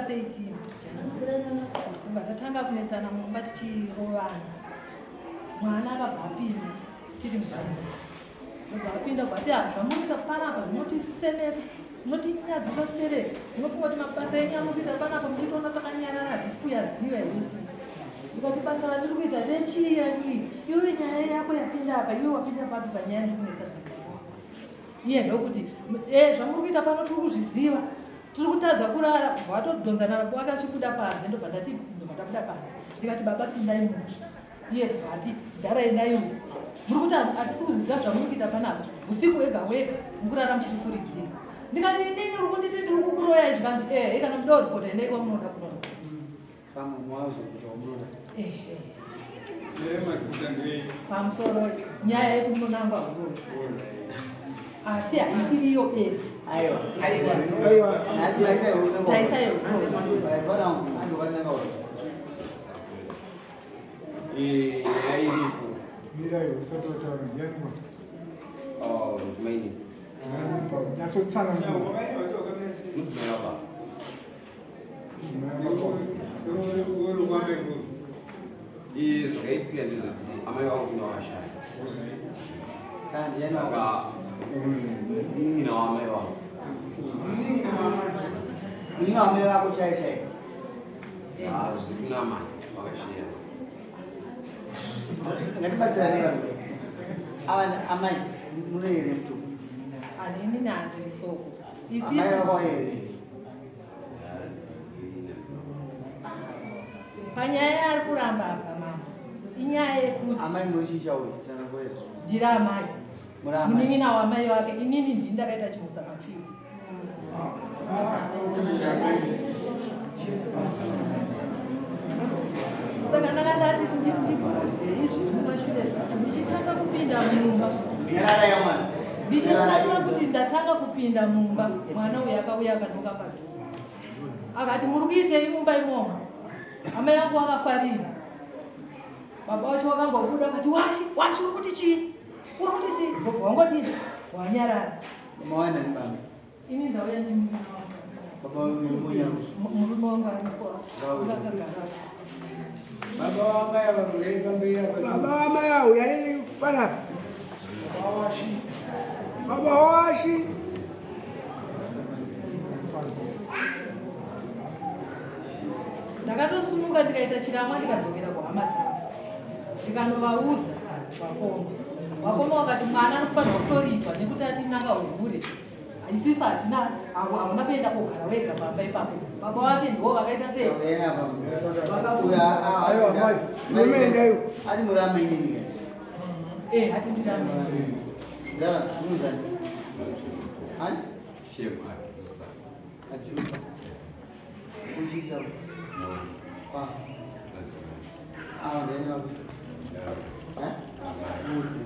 13 January. Kubva tatanga kunetsana mumba tichirovana. Mwana akabva apinda tiri mudhaini. Ndobva apinda bva ati zvamunoita panapa zvinotisemesa, zvinotinyadzisa stereki. Munofunga kuti mabasa enyu amukuita panapa muchitoona takanyarara hatisi kuyaziva here isusu. Ndikati basa ratiri kuita rechii ratiri kuita? Iwe nyaya yako yapinda apa, iwe wapinda papi panyaya ndiri kunetsa zvinhu. Iye ndokuti zvamuri kuita pano tiri kuzviziva, tiri kutadza kurara. Kubva watodhonzana nabo akachibuda panze, ndobva ndati ndobva ndabuda panze. Ndikati baba pindai mumba. Iye kubva ati dhara endai uko. Muri kuti hatisi kuzviziva zvamuri kuita panapa, usiku hwega hwega mukurara muchitifuridzira. Ndikati inini uri kunditi ndiri kukuroyai? Zvikanzi ehe, kana muda kuripota endai kwamunoda kunoripota. Ehe. Pamusoro nyaya yekumunangwa huroyi, asi haisiriyo bedzi. Taisa yehuroyi. Nyaya iripo. Mirai, usati wataura, ndiani mwana? Oh, maini. Nyatsotsanangura. Mudzimai wababa. Zvakaitika ndezvekuti amai vangu kuna vashaya, saka munin'ina waamai vangu. Munin'ina wamai vako chai chai? Zviri kuna amai vakashiya. Ngatibatsirane vanhu. Ava amai muno here mutuku? Inini handiri soko. Amai Isisu vako here? Panyaya yaari kuramba apa mama, inyaya yekuti Amai murishisha uyu, tsanangurira. Ndiri amai. Muri amai. Munin'ina wamai wake. Inini ndini ndakaita chimutsa mapfiwa. Saka ndanga ndati ndikuudzei zviri mumashure zvacho. Ndichitanga kupinda mumba, Nyarara yamwana. ndichitanga kuti ndatanga kupinda mumba, mwana uyu akauya akanoka padhoo, akati muri kuitei mumba imomo? Amai angu akafarira. Baba wacho wakangobuda akati washi washi, uri kuti chii? Uri kuti chii? Ndobva wangodini, wanyarara. Mawana ni baba. Ini ndauya nemurume wangu. Baba munya. Murume wangu ariko akagara. Baba wamai varwere pamberi apa. Baba vamai auya panapa. Baba washi. Ndakatosumuka ndikaita chiramwa, ndikadzokera kuhama dzangu, ndikanovaudza vakoma. Vakoma vakati mwana ari kufanirwa kutoripwa nekuti atinanga uhure. Isisu hatina, hauna kuenda kogara wega pamba ipapo. Baba wake ndiwo vakaita sei? Aiwa, mai. Munoenda iwo. Ari muri amai nini? Hati ndirame. Gara, munzani. Hani? Shem ajusa. Ajusa. Kuchisha. Pa. Ah, ndeni wapi? Eh? Mudzi.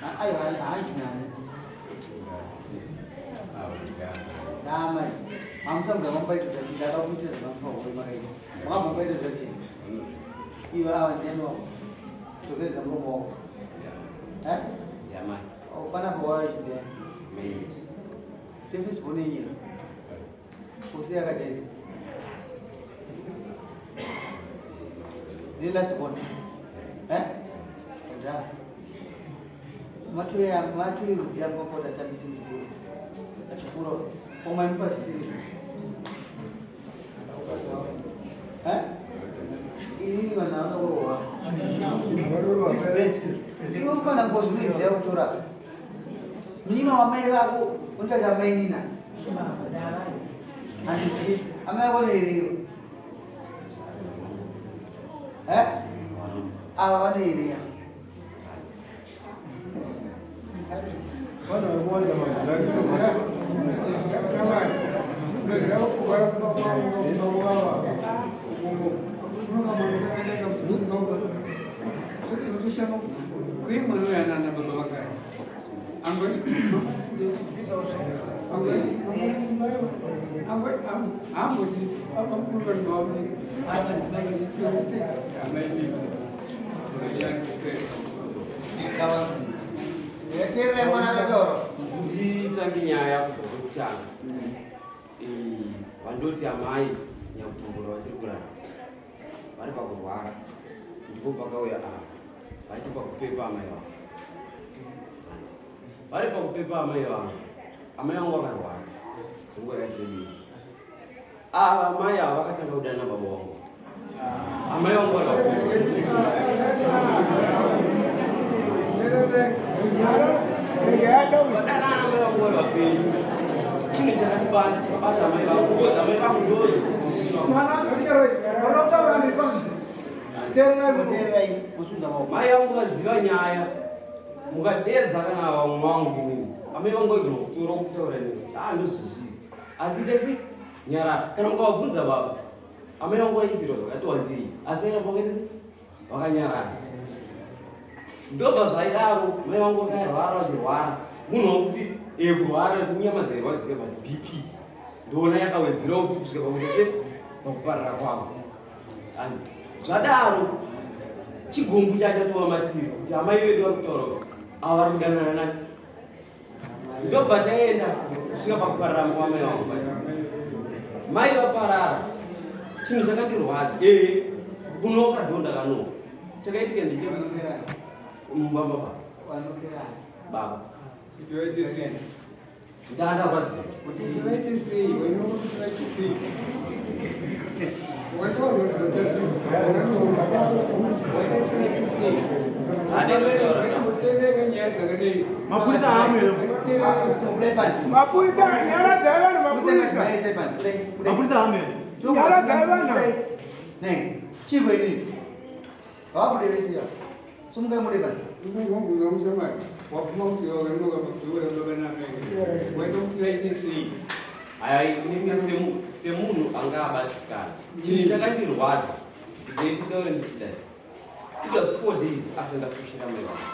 Ah, ayo hanzi nani? Namai. Hamusamga mambaita zvachii, ndakakuita zvakamupa hoi makaita. Makabva maita zvachii. Iwe ava ndiani wako? Dzokeredza muromo wako. Eh? Yamai. Oh, panapa wauya chindiyani? Maini. Tefisibone nyika. Usi yakachaidzwa. Ndiye last born. Eh? Ndara. Matuya matuya rudziya mapota tambisi mukuru. Achikura omai mupa zvisiri. Eh? Inini vanhu vakarohwa. It's bad. Iwe mfana ngozi unoiziva kutora. Munin'ina wamai vako unotaita mai nina. Handizivi. Amai vako neiriyo. Eh? Ava vanoiriya. Vanhu vari kuwanda mazita. Kuri mwana uyu anana baba vakare. Angoti amboti baba mukuru vari baba Teerera mwana akataura. Nditange nyaya kubva kwekutanga. Ndoti amai nyakutumbura vachiri kurarama vari pakurwara, ndipo pakauya ava vaiti pakupepa amai vangu, vari pakupepa amai vangu. Amai vangu vakarwara nguva yakadii? Ava amai ava vakatanga kudana baba vangu, amai vangu vari vadanana, amai vangu vari vapenyu. Chinhu chakatibata, chakabata amai vangu, because amai vangu ndo Vanotaura nepanze. Teererai. Teererai, musunza maoko. Mai vangu vaziva nyaya, mukadedza kana vamwe vangu inini, amai vangu vaigona kutora kutaura nini, a ndozvizvii, asi tese nyarara. Kana mukavabvunza baba, amai vangu vaiitirwa zvakati wandei, asi vakaitese vakanyarara. Ndobva zvaidaro, mai vangu vakarwara, vachirwara, munhu wakuti kurwara nyama dzairwadzika, but BP ndoona yakawedzerawo futi kusvika pakuti se pakuparara kwavo. And zvadaro chigumbu chachatova matiri kuti amai vedu vari kutaura kuti ava vari kudanana nani. Ndobva taenda kusvika pakuparara kwamai vangu. Mai vaparara, chinhu chakandirwadza, ee, kunoka dhonda kanoka. Chakaitika ndechekuti mumba baba baba ndandarwadziwa. Kuti vaite sei? Kuti vaite sei? Vaite sei? Vanomboteerera nyaya dzakadai. Mapurisa haamwe. Budai panze. Mapurisa, nyaradzai vanhu, mapurisa. Maisa panze. Budai, budai. Mapurisa haamwe. Nyaradzai vanhu. Nei, chiko inini? Vabude vese ava. Sumukai mude panze. Unongombudza mushamwari wabvuma kuti wakanoka pakutora baba namai, waita kuti vaite sei? Aya, inini semunhu anga abatikana, chinhu chakandirwadza, nditaure ndichidai, it was 4 days after ndafushira mai vangu,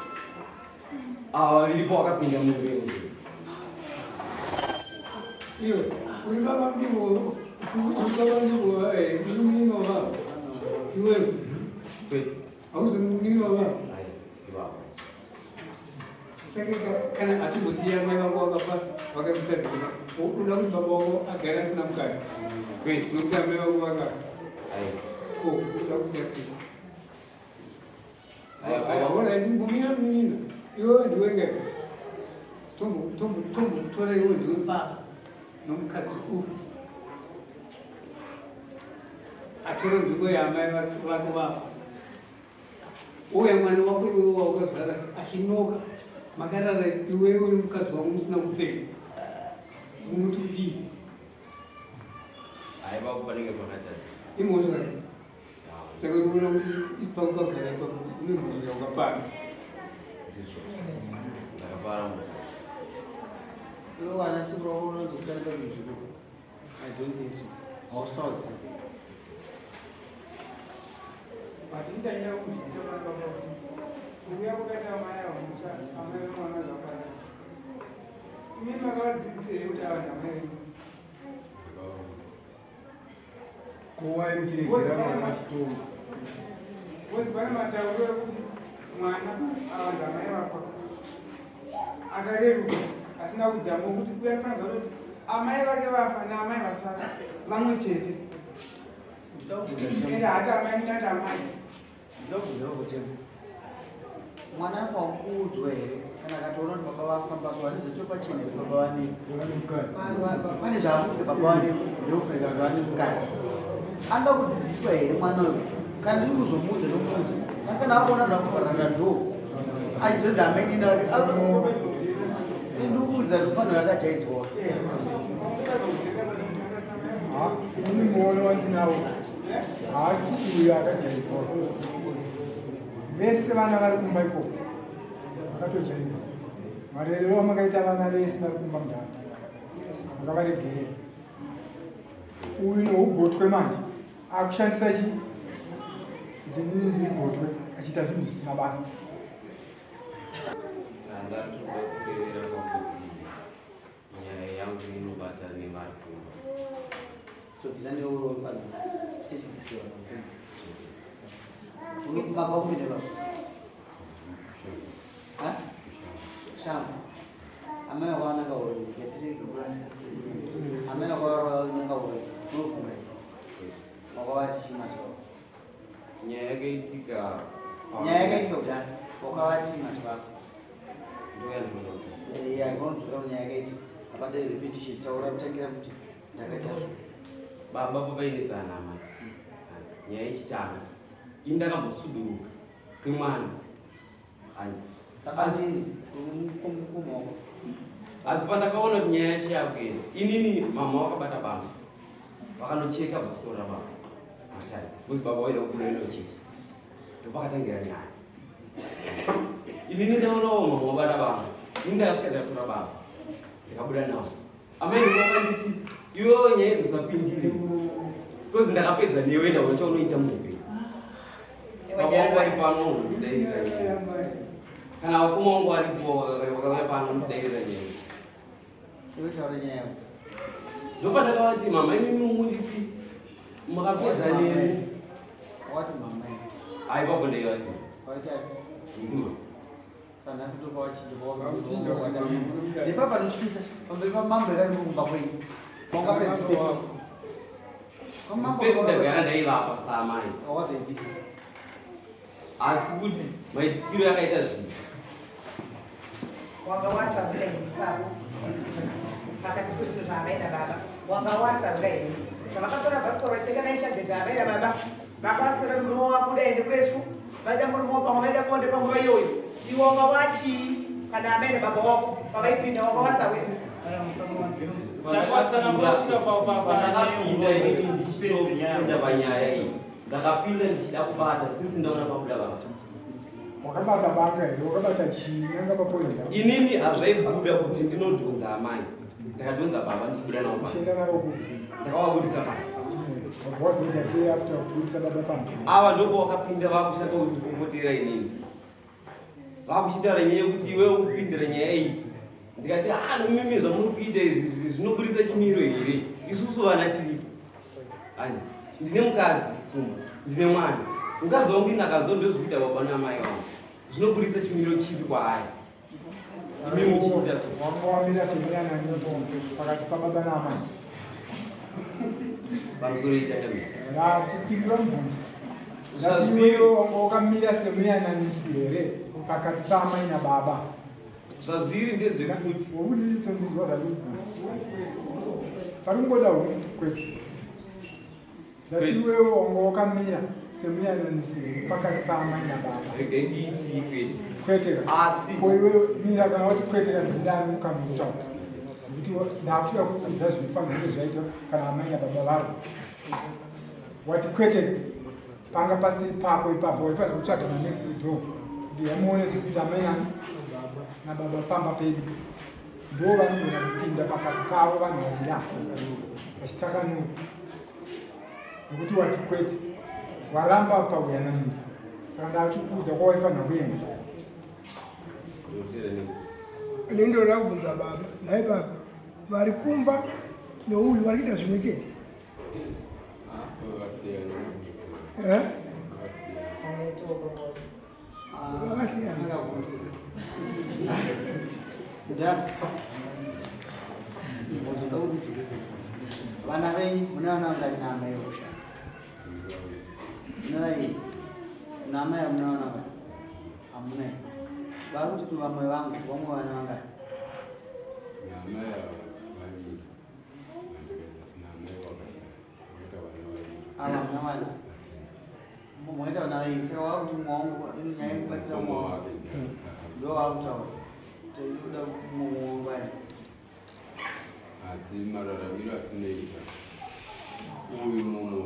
ava vaviripo vakapinda mumba yemunhu. Iwe uri baba mudiko, uri baba mudiko, uri munino wavo iwewe? Kwete. Hauzi munino wavo? Aya, ivavo. Saka kana atimboti amai vako vakafa vakakutadzira, unoda kuti baba wako agare asina mukadzi? Kwete, nokuti amai vako vakafa. Aya. Ko unoda kuita sei? Aya, baba. Alright, mbumira munina, iwewe ndiwe ngaka tombokutora, iwe ndiwe baba nomukadzi uyu atore nzvimbo yaamai vako vafa, uye mwana wako iwewe waukazvara achinoka, makarara iwewe mukadzi wangu musina kupfeka, unoti kudii? Aya, baba, panenge pakatadza. Imhosva. Saka unoona kuti ipakukagara ipapo une mhosva yaukapara. Ndizvo, ndakapara mhosva. Iwe wana sekuru wako unozokutandika muzukuru? I don't think so. Hausitawaziva. But indanyanya kunzwisisa vana baba kuti kuuya kwakaita amai ava musa, amai vemwana zvakanaka. Imi makavadzidzisei kuti ava ndamai venyu? Kowai muchiregera mwana achitonga? Because pane matauriro ekuti mwana ava ndamai vako akareruka asina kudzamo kuti kuya kufanira kuti amai vake vafa naamai vasara vamwe chete. Ndinoda kubvunza. Ende hati amai minati amai. Ndinoda kubvunza vagotembo. Mwana anofanira kuudzwa here kana akatoona kuti baba vafamba so handizoto pachena kuti baba vane pane zvaakuti baba vane girlfriend kana vane mukadzi? Anoda kudzidziswa here mwana uyu? Kana ndiri kuzomuudza, nomuudza, asi kana akuona ndoda kuvharana dhoo achizoenda amainini ake, ndikuudza ndikufanira akajaidzwawo. Ini muono wandinawo, haasi uyo akajaidzwa. Vese vana vari kumba ikoko vakatojaidzwa. Marerero amakaita vana vese vari kumba mudhara makavaregerera. Uyu nougotwe manje akushandisa chi kuti inini ndiri gotwe, achiita zvinhu zvisina basa. Ndatoda kuperera pakuti nyaya yangu inobata nevari kumba. So tisanewo tichidzidziswa baba kupinda baba. Ha? Shamba. Amai vako vananga uri, ngatiri kurasika. Amai vako vananga uri. Yakaitika Nyaya yakaitika kudhara wakavati mazivako. Ndoyandinoda kuti. Eh, ya unodzora nyaya yakaitika. Hapana repetition taura kutangira kuti ndakaita. Baba pavainetsana amai. Nyaya yechitanga. Ini ndakambosuduruka semwana. Saka mukoma wako. Asi pandakaona kuti nyaya yacho yakuenda, inini mama wakabata banga. Vakanocheka bhasikoro rababa. Matai. Because baba waida kubuda inochecha. Ndopakatangira nyaya. Inini ndaonawo mama wabata banga. Ini ndakasvika ndatora baba. Ndikabuda nawo. Amai vakanditi iwewe nyaya idzi usapindire. Because ndakapedza newe ndaona chaunoita muupenyu. Baba wangu vari pano unondidairira nyaya. Kana vakoma vangu varipo vakauya pano unondidairira nyaya. Iwe taura nyaya yako. Ndopandakavati mama imimi munditi makapedza neni. Wakati mama. Ai baba ndaivati. Wakati Ndima. Sanhasi ndopawachinja nepapa notyisa pamberi pamambo ekari mukumba kwenyu wangape respect. Respect ndagara ndaivapa saamai. Wazoibvisa. Asi kuti maitikiro yakaita zvinhu. Wanga wasarura here ipapo pakati pezvinhu zvaamai nababa? Wanga wasarura here zvavakatora bhasikoro vacheka naishambedza amai nababa? Vakavasikira kuti murume wabuda ende kurefu, vaida murume wapamwe, vaida bonde panguva iyoyo. Iwe wanga wachii kana amai nababa wako pavaipinda wanga wasarura? Pandakapinda inini ndichitopinda panyaya iyi. Ndakapinda ndichida kubata since ndaona pabuda baba. Wakabata banga here? Wakabata chii? Nanga papoinda. Inini hazvaibuda kuti ndinodhonza amai. Ndakadhonza baba ndichibuda navo panze. Uchienda navo kupi? Ndakavabuditsa panze. Wabva wazoita sei after kubuditsa baba panze? Ava ndipo wakapinda vakushanda kundipopotera inini. Vakuchitaura nyaya yekuti iwewe ukupindira nyaya iyi. Ndikati ah mimi zvamuri kuita izvi zvinoburitsa chimiro here? Isusu vana tiripo. Andi ndine mukadzi kumba, ndine mwana. Mukadzi wangu ini akanzwa ndozvikuita baba namai vangu. Zvinoburitsa chimiro chipi kwaari? Imi muchiita so. Wanga wamira semuyananisi pakati pababa naamai. Pamusoro ichangamira. Ngatipindura mubvunzo. Ngati iwewe wanga wakamira semuyananisi here pakati paamai nababa? Zvazviri ndezvekuti wokunditsondinzwa zvandikubvunza. Pari kungoda huku kwete. Ndati iwewe wanga wakamira semuyananisi here pakati paamai nababa? Regai ndiiti kwete. Kwete. Asi ko iwewe mira kana wati kwete kana ndani ukamutaura. Nekuti ndakuda kuudza zvinofanira kunge zvaitwa kana amai nababa vavo. Wati kwete panga pasiri pako ipapo waifanira kutsvaga manext door kuti yamuone zvekuti amai nababa pamba pedu ndo vanogona kupinda pakati pavo vanhu vaviri vachitakanura nekuti wati kwete waramba pauyananisi saka ndachikuudza kwawaifanira kuenda. Ini ndoda kubvunza baba, nhai baba, vari kumba neuyu vari kuita zvimwe chete? Eh? Vakasiyana. Vana venyu mune vana vangani naamai vosha? Mune vairi. Naamai hamuna vana vangani? Hamuna. Vari kuti vamwe vangu, vamwe vana vangani? Ava hamuna vana. Mwaita vana vairi, saka vakuti mumwe wangu nyaya yekubatsira mumwe wangu. Ndo vakutaura. Tinoda mumwe wangu vaya. Asi mararamiro atinoita uyu mumwe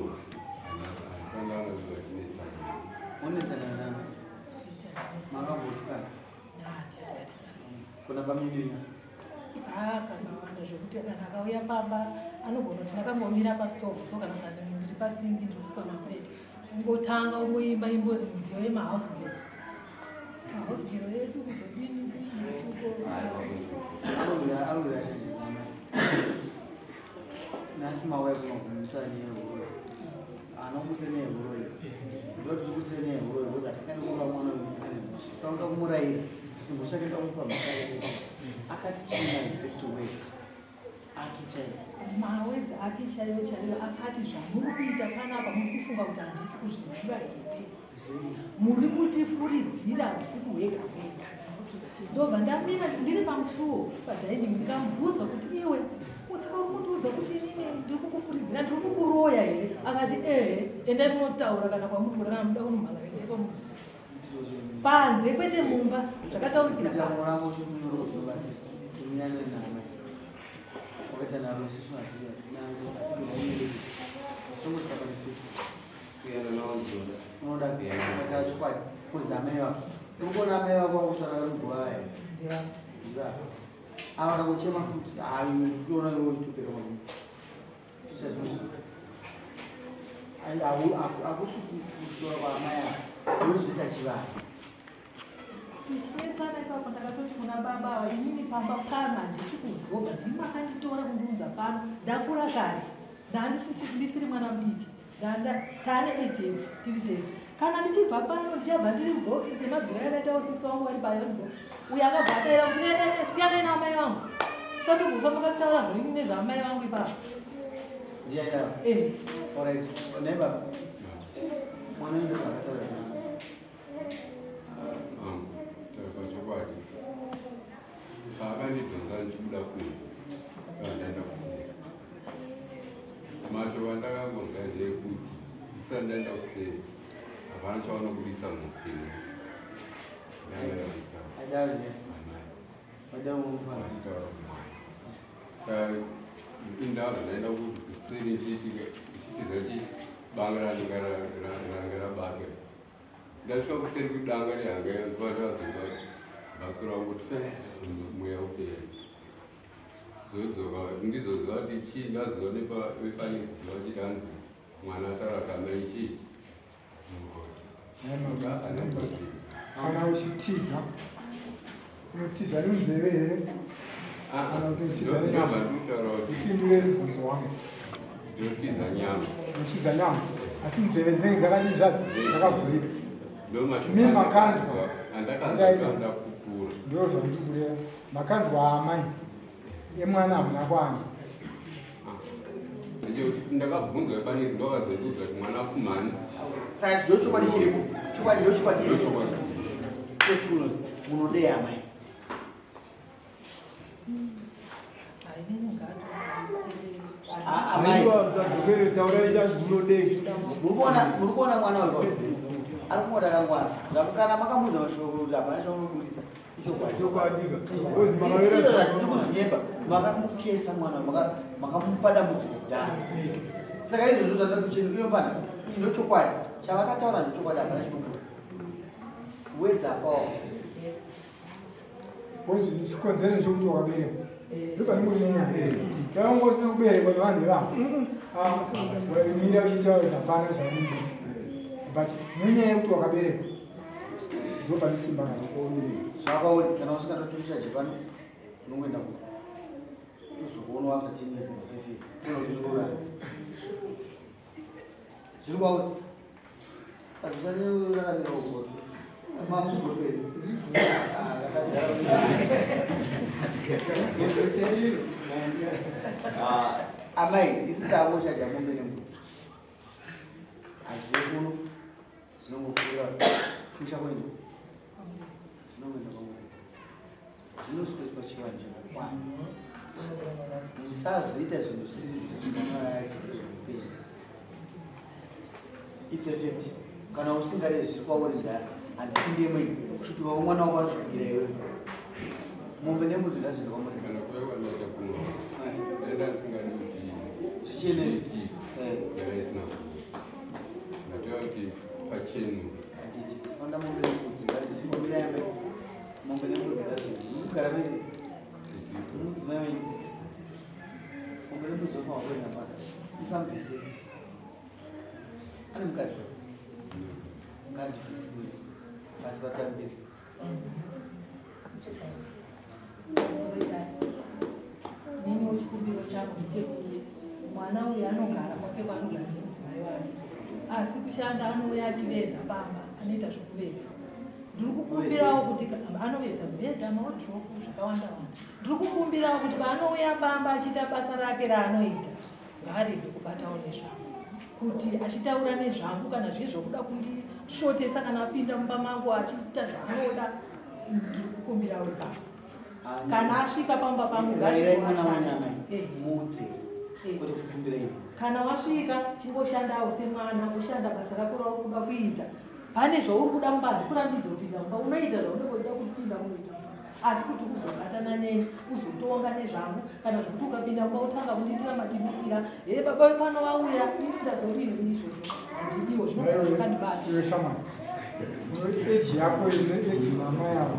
hatisangana vachinetsana. Unetsana nani? Makambotukana? Kuna pamimina. Ah, kakawanda zvekuti kana akauya pamba anogona kuti ndakambomira pastovhu so kana kana ndiri pasingi ndinosuka mapureti ungotanga ungoimba imbo nziyo yemahouse girl mahouse girl edu kuzodini. Anogwira shandisana. Nhasi mauya kuno kumutsva nehuroyi. Anobutse nehuroyi. Ndoti tibutse nehuroyi because hatikani kupa mwana wedu ane mhosva. Tinoda kumurayira. Asi mhosva yake toda kumupa mhosva yake. Akati chii exact words? Ake chaiwo. Mawords ake chaiwo chaiwo akati zvamuri kuita panapa muri kufunga kuti handisi kuzviziva here? Muri kutifuridzira usiku hwega hwega. Ndobva ndamira ndiri pamusuwo padining ndikamubvunza kuti iwe usaka uri kundiudza kuti inini ndiri kukufuridzira ndiri kukuroya here? Akati ehe, endai munotaura kana kwamuri kuda kana muda kunomhangara endai kwamuri panze kwete mumba zvakataurikira panze. Unoda saka chokwadi kuzi amai vako uri kuona amai vako vakutsvaka ruguva vaya ava kakuchema futi hayi totoona iwe uchitopera mwana akusi kushora kwaamai ava unozoita chivanhu Tichinetsana ipapo ndakatoti kuna baba ava inini pamba pano handisi kuzobva ndimi makanditora kundiunza pano ndakura kare ndandisiri mwana mudiki tane ages tiri tese kana ndichibva pano ndichabva ndiri mubox semabvira yakaitawo sisi wangu vari pabox uyo akabva adaira kuti eh, eh, eh, siyanai naamai vangu usatogofa makataura zvenyu nezvaamai vangu ipapo Mwana akataura Chokwadi paakandidhonza ndichibuda kunze ndaenda kuseri mashoko andakangonzwa ndeyekuti ndisati ndaenda kuseri hapana chavanobuditsa muupenyu ndaaachitaura kumai saka indava ndaenda kuti kuseri ndichitiza chi banga ranga rabatwa Ndasvika kuseri kudanga rehanga yanzwa bhasikoro rangu kuti fe mweya upere zodzoka ndizoziva kuti chii ndaziva nepaneziva vachiti hanzi mwana ataura kuti amai chii kana uchitiza unotiza nenzeve here ah, kana kuti unotiza nenyama upindure mubvunzo wangu ndinotiza nyama unotiza nyama asi nzeve dzinenge dzakadii zvadzo dzakavhurika mi makanzwa ndo zvandiri kureva makanzwa amai emwana hamuna kwanzwa ndakabvunzwa pane ndokazondiudza kuti mwana kumhani saka ndochokwadi chiripo chokwadi ndochokwadi chiripo munodei amai Muri kuona mwana uyu ari kungoda akangwara zvakukana makamuudza mashoko kuti hapana chaunobudisa ichokwadi kuzvinyemba makamukesa mwana makamupa dambudziko kudhara saka izvozvo zvandatuchendukiyo pana ichi ndochokwadi chavakataura ndechokwadi hapana chinobuda wedza apawo Kozi chikonzero chekuti wakaberekwa ndopanenge une nyaya dai wanga usina kuberekwa nevanhu ivavo waimira uchitaura kuti hapana zvaunoita but nenyaya yekuti wakaberekwa ndopane simba rako zvakauri kana usingatoturisha chipano unongoenda ku uzokuona after 10 years kana 5 years unozviroora zviri kwauri Amai, isu takuchaja mombe nembudzi. Hazvive kuno zvinongopfuura kumusha kwenyu. Zvinongoenda kwamuri. Zvinoswetwa chivanhu chakakwana. Musazoita zvinhu zvisiri zvo. It's a fact. Kana usingade zviri kwauri ndara, handipinde mwenyu. Kusvipirwa kwemwana wako anosvipira iwewe. Mombe nembudzi ngazviende kwamuri. Kana kwaiva ndaita kuno. Ndaenda ndisingadi kuti zvichene. Eh. Ndanga isina. Ndatoya kuti pachenu. Handiti. Onda mombe nembudzi ngazviende. Mombe nembudzi ngazviende. Mukugara mese. Mudzimai wenyu. Mombe nembudzi wako wakuenda paka. Musambise. Ane mukadzi. Mukadzi bvise kule. Pasi patambire. Nini chikumbiro changu ndechekuti mwana uyu anogara kwake kwaanogara nemudzimai wake asi kushanda anouya achiveza pamba anoita zvekuveza ndiri kukumbirawo kuti anoveza mibhedha maodhiropu zvakawanda wanda ndiri kukumbirawo kuti paanouya pamba achiita basa rake raanoita ngaarege kubatawo nezvangu. Kuti achitaura nezvangu kana zviye zvokuda kundisvotesa kana apinda mumba mangu achiita zvaanoda, ndiri kukumbira uri baba. Kana asvika pamba pangu ngaasvike. Kana wasvika chingoshandawo semwana, woshanda basa rako rauri kuda kuita. Pane zvauri kuda mumba, handikurambidze kupinda mumba, unoita zvaunenge uchida kupinda unoita. Asi kuti uzobatana neni, uzotonga nezvangu, kana zvekuti ukapinda mumba utanga kundiitira madimikira, he baba vepano vauya, ini ndazodini izvozvo, handidiwo, zvinogara zvakandibata. Iwe shamwari, eji yako ine eji mama yako.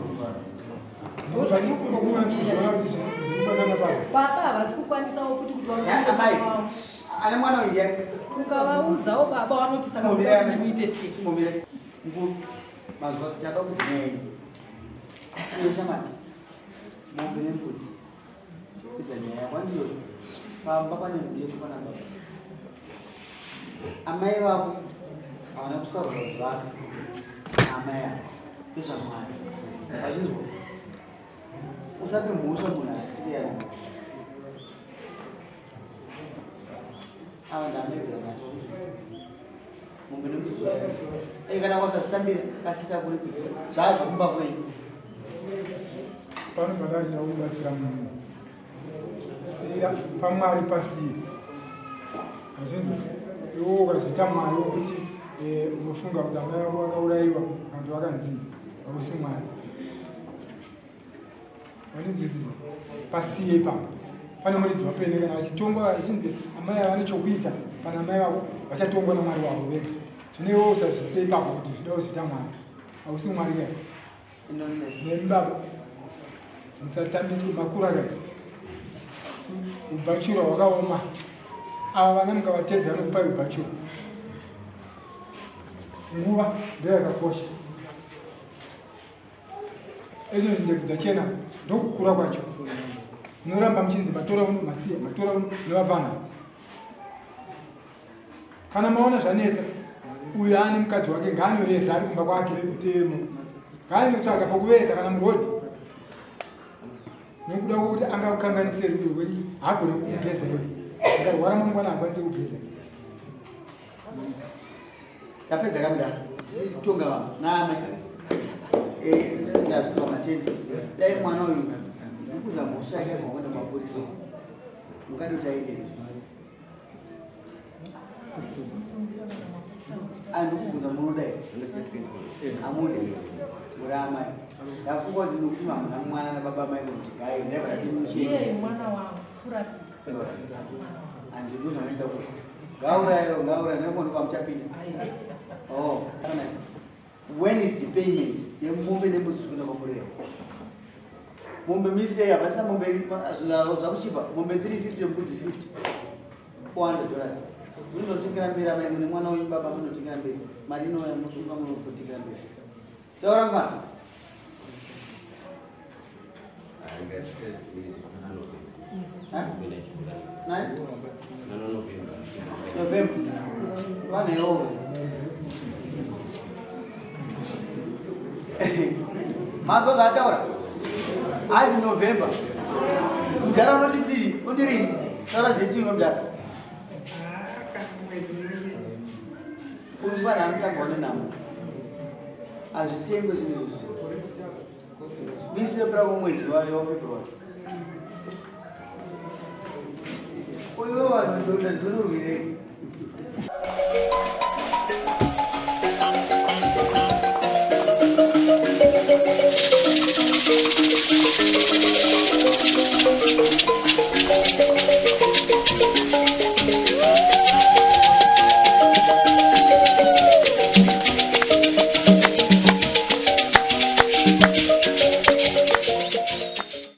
Baba havasi kukwanisawo futi kuti Amai, ane mwana uyu ndiani? Ukavaudzawo baba vanoti saka muda kuti ndimuite sei? Chimbomira. Mukuru, mazuva tada kudzimai. Iwe shamwari, mombe nembudzi. Pedza nyaya yako handiyo. Pamba pane mutemo pana baba. Amai vako havana kusarudza kuti vafe. Amai avo ndezvaMwari. Vachinzwa. Usape mhosva munhu asiri yako. Ava ndaamai nhasi wakuzvisa. Mombe nembudzi zvayo. Eh, kana wasazvitambira kasisa kuripisa. Zvazvo kumba kwenyu. Pano pandachida kubatsira munhu. Sira paMwari pasiye. Azvinzwa. Iwe ukazviita Mwari wokuti eh, unofunga kuti amai vako vakaurayiwa kana kuti vakanzi hausi Mwari. Wanizwisisa? Pasiye ipapo. Pane muridzi wapene kana vachitongwa vachinzi amai ava vane chokuita pana amai vako vachatongwa naMwari wavo vega. Zvino iwe usazvise ipapo kuti zvida kuzviita Mwari. Hausi Mwari kaya. Nemi baba musatambiswe makura kaya. Ubhachura hwakaoma. Ava vana mukavatedza vanokupai ubhachura. Nguva ndoyakakosha. Izvo ndebvu dzachena ndokukura kwacho. Munoramba muchinzi matora uno masiya matora uno nevafana. Kana maona zvanetsa uyu ane mukadzi wake ngaanoveza ari kumba kwake mutemo. Ngaanotsvaga pokuveza kana murodhi. Nekuda kwekuti angakukanganise rudo rwenyu haagone kugeza iwe. Akarwara mangwana haakwanisi kugeza. Tapedza kamudhara tichitonga vanhu naamai. Eh, ndazvinzwa matende. Dai mwana uyu ndikuudza mhosva yake makuenda kumapurisa. Mukadi kuti aende. Andikubvunza munoda here? Hamude. Muri amai. Ndafunga kuti nokuti hamuna mwana nababa mai kuti gai ndaiva ndati muchene. Iye mwana wangu kurasika. Asi mwana wangu. Handidi zvanoita kuti ngaurayo ngaurayo nekuona kwamuchapinda. Oh, when is the payment yemombe nembudzi zvikuenda kwamurewa? Mombe misei hapasina mombe zvinhu zvakuchipa mombe 350 mbudzi 50 400 dollars. Munotengera mberi amai mune mwana wenyu baba munotengera mberi mari inouya munosunga munotengera mberi. Taura mwana. Nani? November. Vana yeova. Manzwa zvaataura? Hanzi November. Mudhara unoti kudii? Undirini? Taura date mudhara. Uyu mwana anotanga nenhamo. Hazvitengwe zvinhu izvi. Misi yepera kumwedzi wayo waFebruary. Uyu vanhu ndoda ndinorwirei?